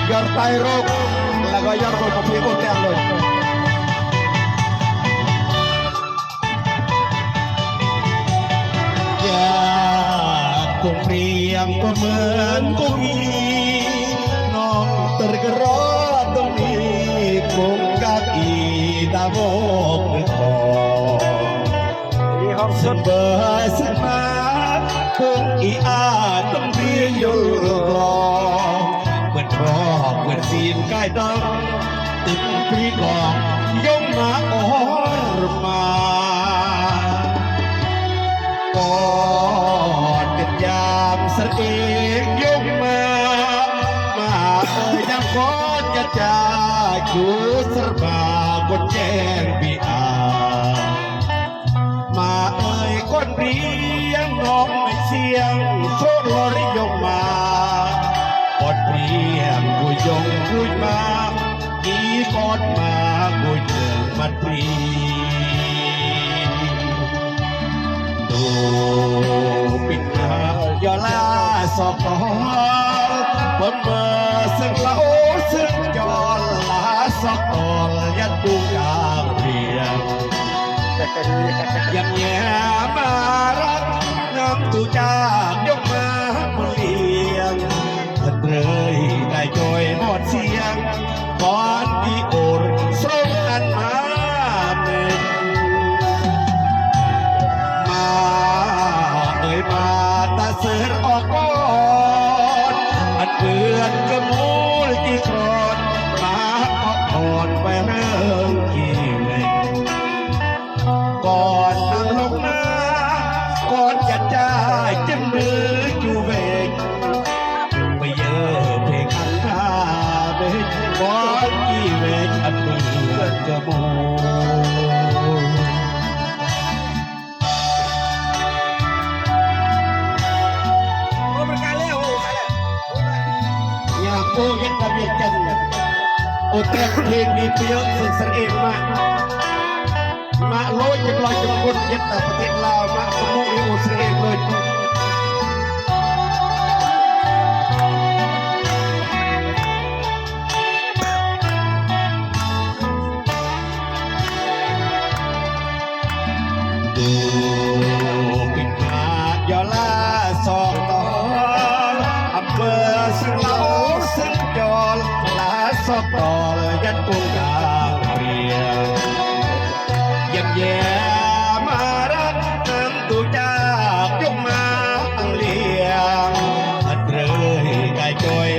ຍອດໃຕ້ໂຣກ ແລ້ວກໍຍອດໂຣກຂອງເພງໂອແຕມເລີຍ. ຢາກກົງເພງກໍເໝືອນກົງອີ ນ້ອງເຕີກະລໍຕົງນີ້ ກົງກາກອີຕາໂມກເດີກອ ເບິ່ງເບີສະມາ ຄົງອີອາດຕ້ອງເປັນຍົນກອງ ເປີດຮອກເປີດຊີນກາຍຕ້ອງ ຕຶງປີກອງຍົງມາອອນມາ ກອດເປັນຍາມສະເອງຍົງມາ ມາເອີຍຍາມກອດກະຈາ ຢູ່ສະບາບົນແຈ້ງປີອາ ມາເອີຍກ່ອນເພງ ນ້ອງໄມ້ສຽງໂຊລອຍຍົງມາ ກ່ອນເພງກູຍົງກູມາ ອີກອດມາກູເຈີງມັດປີ ໂຕປິດມາ ຍໍລາຊອກຕອນ ເປີດເບີເຊິ່ງລາໂອເຊິ່ງຈອນ ລາຊອກຕອນ ຍັດຢູ່ກາງເພງ ຢາມແຍ່ມາລັກ ນຳຕູຈາກຍົກມາຜູ້ລ້ຽງ ເອີຍກາຍຈ່ອຍໝອດສຽງ ກ່ອນດີໂອນສົ່ງອັນມາເມັນ ມາເອີຍມາຕາເສີນອອກກ່ອນ ອັນເປື້ອນກະມູລກີຄອນ ມາເອາະອອນໄປເຮີງກີເວັນ ກ່ອນນາງລົງມາ ກ່ອນຈະຈ່າຍຈຶ່ງມືຈູເວັນ ໄປເຢີເພງອັນທ່າເບັນ ກ່ອນກີເວັນອັນເປື້ອນກະມູລ. ຍາມໂອເຮັດຕາວຽງຈັນ ໂອແຕ່ງເພງດີປະໂຫຍດເຊິ່ງສະເອງມາ ມາໂລດຈຳລອຍຈຳຄົນເຮັດຕາປະເທດລາວ ມາຂະມຸລິໂອສະເອງເລີຍ. ດູປິດມາຍໍລາຊອກຕອນ ອຳເພີເຊິ່ງລາວເຊິ່ງຈອນ ລາຊອກຕອນ ຍັດກົງກາງເພງ ຢ້ຽມແຢ້ມມາຮັກ ນຳຕູຈາກຍົກມາອັງລຽງ ອັນເລີຍກາຍຈ່ອຍ